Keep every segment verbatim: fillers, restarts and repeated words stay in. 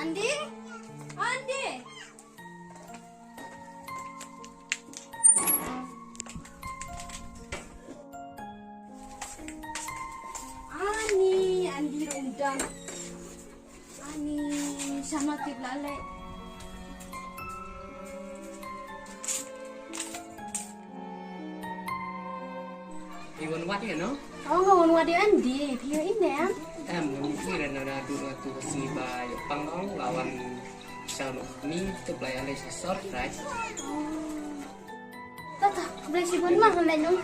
Andy? Andy? Ani, Andy ruh um don. Ani, shano tip la leh. Phi wan wad ïa no? Oh, nga wan wad ïa Andy. Phi ïohi ne em? Em, nga mih phi re na da tu, tu sngi ba ïoh pang ong la wan sha no. Ni tu play ale sa surprise. Oh. Ta ta, khublei shibun ma, khublei nong.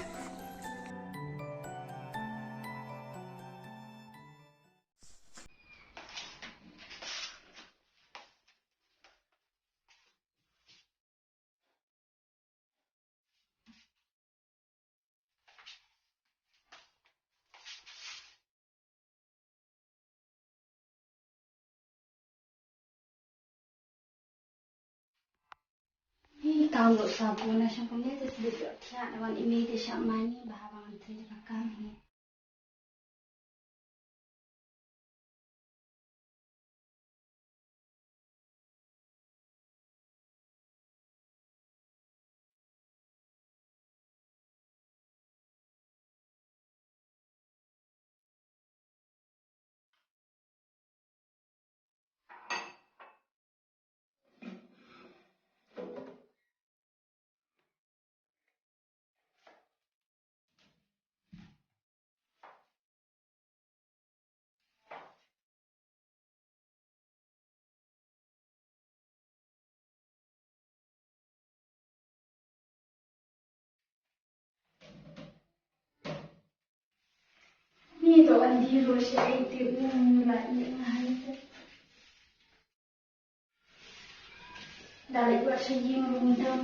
Hi, kam ruh sabun na shong kumne te sdit ruh thiah na wan ine te shah mani ba haba ngan trei ka kam hi. Ni to an di ro shi ai te u la i ngai te. Da le wa shi yin rum dam.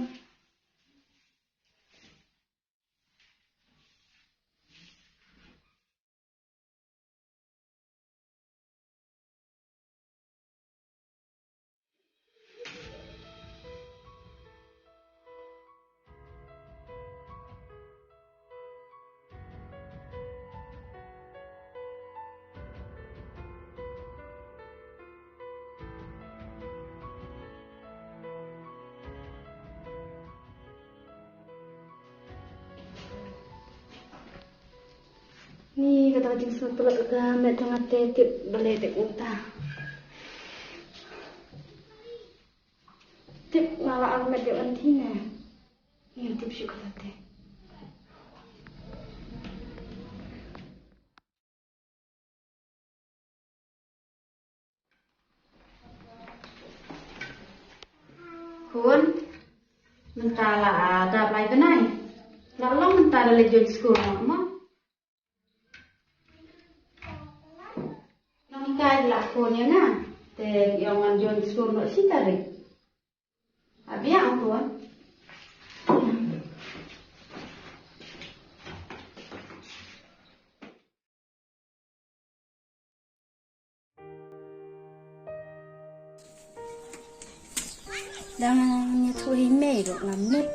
Ni kata ka jingsngewthuh ka met jong nga te tip balei te kumta. Tip nga la ar met ïa u Andy ne. Ngin tip shuh kata te. Khun, mynta la, ah, dap lai bnai. La long mynta da leit join skul noh mo. Nang kai la khun ïa nga. Te ïa ngan join skul noh shi tarik. Abi ïa khun. Dang ïathuh hi mei ruh ngam nud.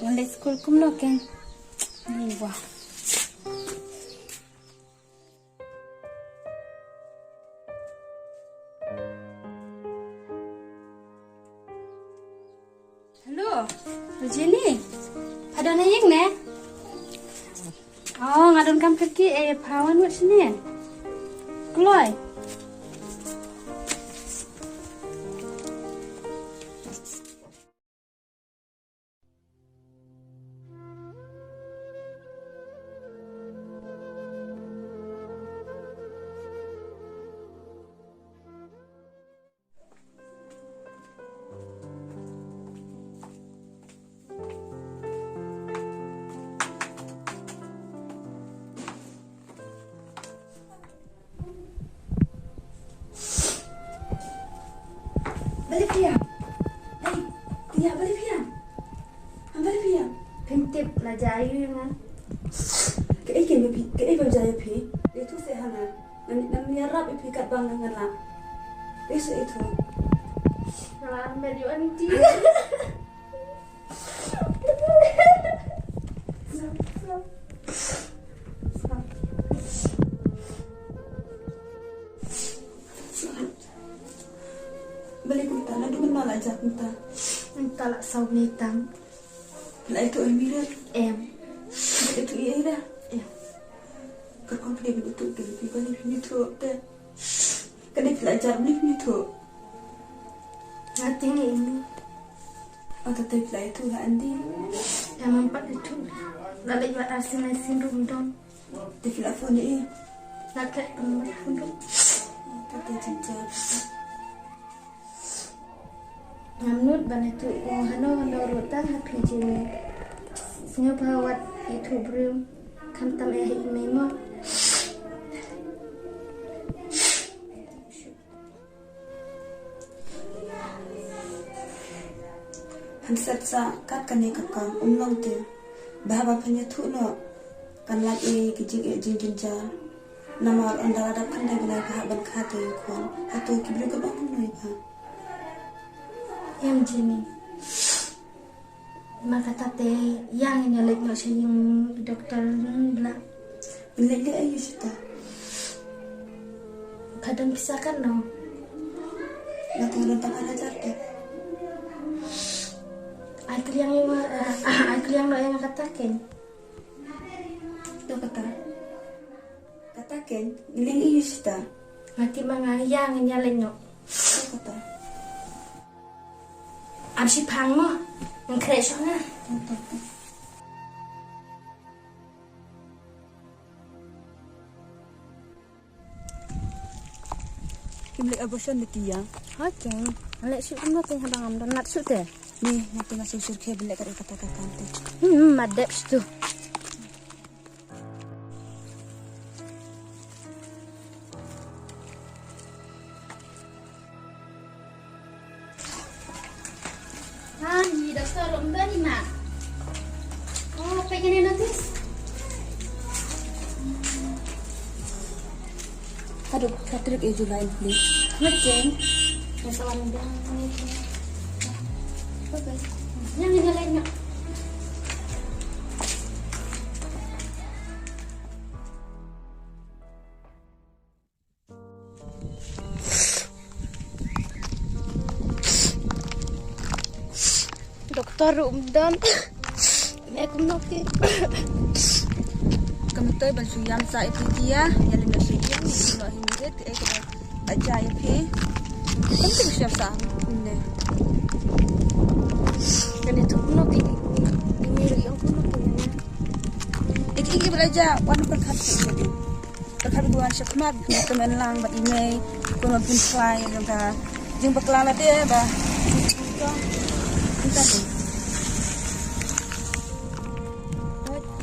Ngan leit skul kumno kein. Ni wah. Hello, Rajini. Pha don ha ïing ne? Oh, nga don kam kyrkieh, eh, pha wan wad shane. Kloi. Balei phi ïam? Hei, Tia, balei phi ïam? Ham, balei phi ïam? Phim tip la jia aïu ïa nga. Kaei kein ba phi, kaei ba jia ïa phi? Ïathuh seh ha nga. Ngan, ngan ïarap ïa phi katba ngan lah. Ïa seh ïathuh. Nga la armet ïa u Andy. Naduh mynno la jia kumta? Mynta la saw bnai tam. La ïathuh ïa i Miret? Em. Miret ïathuh ïa i da? Em. Ka kong phi dei ban ïathuh te phi, ba ne phi ïathuh te. Ka dei phi la jar, ba ne phi ïathuh. Nga te ngi ïa imi. O, ta te phi la ïathuh ha Andy? Em, ym pat ïathuh. La leit wad arsien lai sien ruh ym don. Te phi la phone ïa i? La treh pynban phone ruh. O, ta te jynjar. Ngam nud ban ïathuh ïa u hano hano ruh tang ha phi jong ngi. Sngewbha wat ïathuh briew, khamtam eh ha i mei mo. Hanset sa kat kane ka kam, um long te. Ba haba phin ïathuh noh, kan lait ei ka jingeh jingjynjar. Namar ynda la dap khyndai bnai ka hap ban kha te ïa u khun. Hato ki briew kin ong kumno ïa pha? Em Jenny. Ma kata te ïa ngin ïa leit noh sha ïing doktor, hmm, bla. Ngin leit leh aïu shata? Ka don pisa katno? Nga tang don tang ar hajar te. Ai kylliang ïa nga, eh, ai kylliang noh ïa nga kata kein. To kata. Kata kein, ngin leit aïu shata? Nga tip ma nga ïa ngin ïa leit noh. To kata. Am shipang mo, ngan khreh shuh nga. To, to, to. Kim leh abortion de Tia? Hooid keiñ. Ngan leh shuh kumno keiñ haba ngam don lad shuh te. Ni, nga te nga sngewsih khe ban leh kat kata ka kam te. Hmm, ma dep shuh. Hani, doktor, um don i ma. Oh, peit kane notis. Haduh ka tarik eh July ni. Macam. Masalah ni dah. Okey. Yang ini lain nak. Doktor ruh um don. Me kumno ki. Ka myntoi ban shu ïam sa ïa phi Tia, ïa lyngngoh sha ïing, ïa lyngngoh hi Miret, eh, ka dei aja ïa phi. Kam phi shu ïam sa ne. Kane tu kumno ki. Ini ruh ïa kumno ki. Iki iki belajar wan pyrkhat ki. Ka kham duan sha khmat, ka men lang bad i mei, kumno phin khlaiñ ïa ka jingbakla lade ba.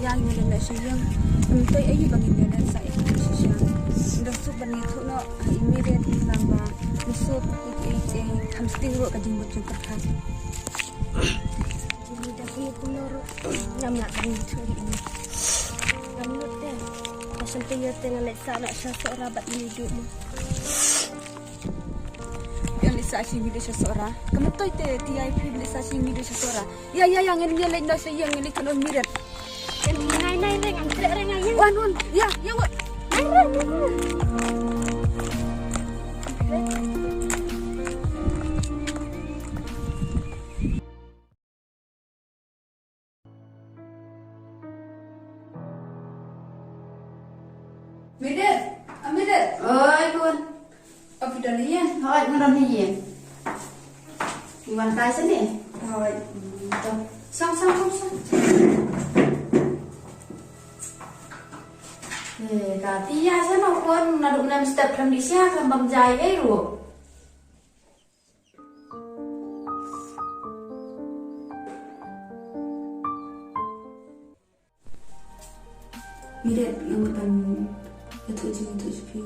Ïa ngin leit sha ïing. Ngim tei aïu ba ngin leit sa ïa ka shisha. Nda suk ban ïathuh noh ha i mei de lang ba. Nda suk i i i kham sting ruh ka jingbut jingpyrkhat. Jingmut da kumno kumno ruh ngam lah ban ïathuh ïa i. Ngam nud te. Ka shan te ïa te nga leit sah noh sha Sohra bad i Midu mo. Ïa leit sah sha i Midu sha Sohra. Ka myntoi te Tia, phi leit sah sha i Midu sha Sohra. Ïa ïa ïa ngin ïa leit noh sha ïing, ngin leit noh Miret. Nai nai nai ngam treh re ngai ïa. Wan wan. Ïa ïa wan. Nai nai nai. Miret, a Miret. Oi, Bun. Ap ïa don ïa. Hooid, nga don ïa. Wan kai sini. Hooid. To. Sang, sang, sang, sang. Eh, ka Tia sano Bun, naduh mynne step khlem dih sha, khlem bam jai ei ruh. Miret, nga mut ban ïathuh jingïathuh sha phi.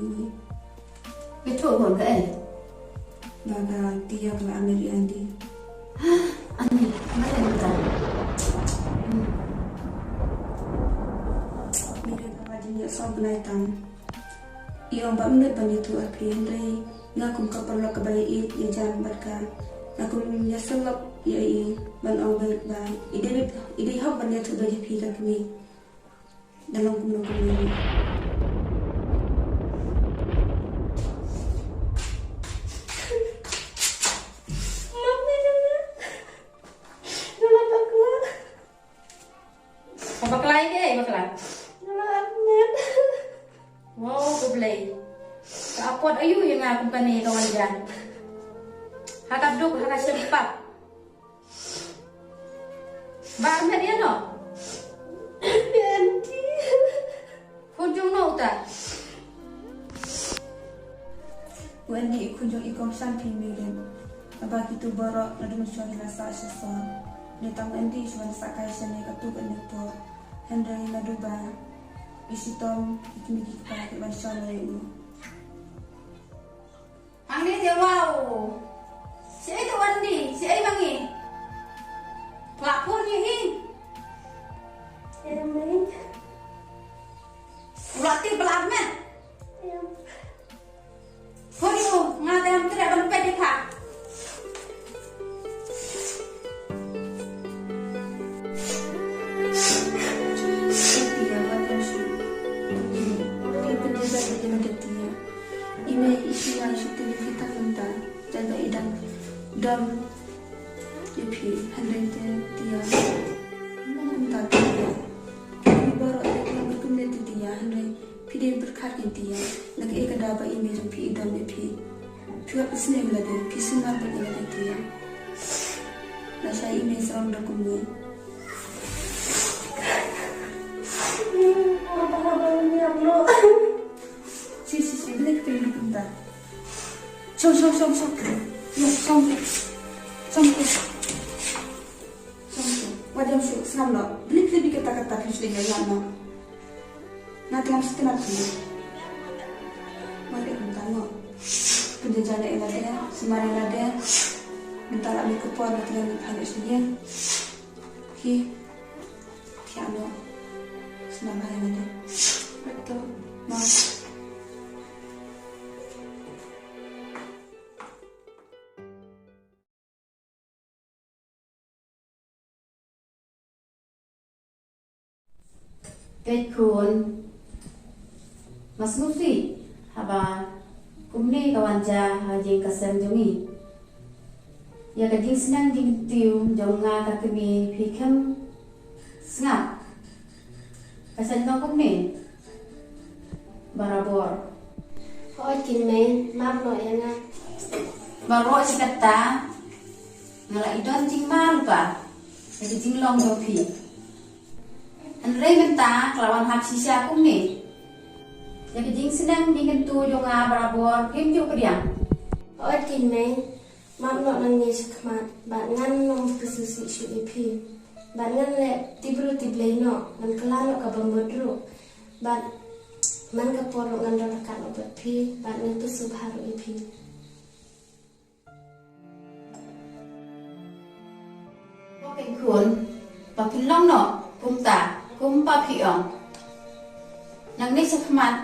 Ïathuh Bun kaei? Ba ka Tia ka la marry ïa Andy. Andy, marry mynta? Hmm. Miret, ka la jingïasol bnai tam. I ong ba ym nud ban ïathuh ha phi, hynrei nga kum ka paralok kaba ïeit ïajan bad ka, nga kum ïa sylloh ïa i ban ong ba, ba i dei, i dei hok ban ïathuh da ïa phi ka kmie. Da long kumno kumno. Wow, ko Blei. Ka apot aïu ïa nga kum kane ka wan jan. Ha ka duk, ha ka shempap. Ba armet ïa no? Ïa Andy. Khun jong no uta? U Andy i khun jong i kong Shan Phi Mirin. Naba kitu baroh naduh mynshuwa ki la sah sha sor. Ne tang u Andy shuwa sah kai shane katu kane por. Hynrei naduh ba i shitom i kmie ki kpa ki ban shong ïa u. Hangne te, wow. Shaei te u Andy, shaei ma ngi? Pla phone ïa i. Em, mei. U la tip ba la met. Em. Phone ïa u, nga te ym treh ban peit ïa pha. Tia, wat ïa shu. Phi pynjah ïa lade, Tia. I mei i shu wan shu tip ïa phi tang mynta. Jan ba i dang dom ïa phi, hynrei te, Tia. Mynta, Tia. Phi baroh te ki long kumne te, Tia, hynrei phi dei pyrkhat ïa, Tia. Na kaei ka daw ba i mei jong phi i dom ïa phi. Phi wat pynsngew ïa lade, phi sumar bad ïa lade, Tia. Lashai i mei sdang da kumne. Shi, shi, shi, balei phi ïa kumta? Shong, shong, shong, shong. Ïa, shong. Shong. Shong. Wat ïa shu sngap noh. Balei phi ïa kata kata phi shu ïa noh. Nga te ngam sngewtynnat phi. Wat ïa kumta noh. Pynjah ïa lade, sumar ïa lade. Mynta la mih ka por, nga te ngam ïa pha ïa shu ïa. Ki. Thiah noh. Sumar ïa lade. Wat to. Noh. Peit khun, ma sngewsih haba kumne ka wan jia ha ïing ka sem jong ngi. Ïa ka jingsneng jingkyntu jong nga ka kmie phi khlem sngap. Ka seng nong kumne barabor. Hooid ki mei, map noh ïa nga. Baroh shi katta nga la i don jingmap ba ïa ka jinglong jong phi. Hynrei mynta ka la wan hap shisha kumne. Ïa ka jingsneng jingkyntu jong nga barabor phim ju pdiang. Hooid ki mei, map noh nangne shakhmat, bad ngan ym pynsngewsih shuh ïa phi. Bad ngan leh tibru tiblei noh, ngan kylla noh ka bamut ruh. Bad man ka por ruh ngan don ryngkat noh bad phi, bad ngan pynsngewbha ruh ïa phi. Ko khun, ba phin long noh kumta, kumba phi ong. Nangne shakhmat,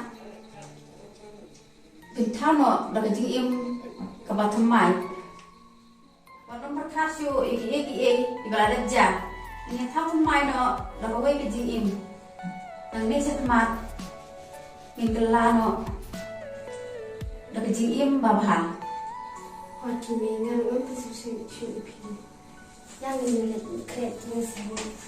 phin thaw noh da ka jingim kaba thymmai. Wat nym pyrkhat shuh ïa kiei kiei kiba la dep jia. Ngin ïa thaw thymmai noh da kawei ka jingim. Nangne shakhmat ngin kylla noh da ka jingim babha. Hooid ki mei, ngan ym pynsngewsih shuh ïa phi. Ïa ngin ïa leit khreh ïa nga shuh.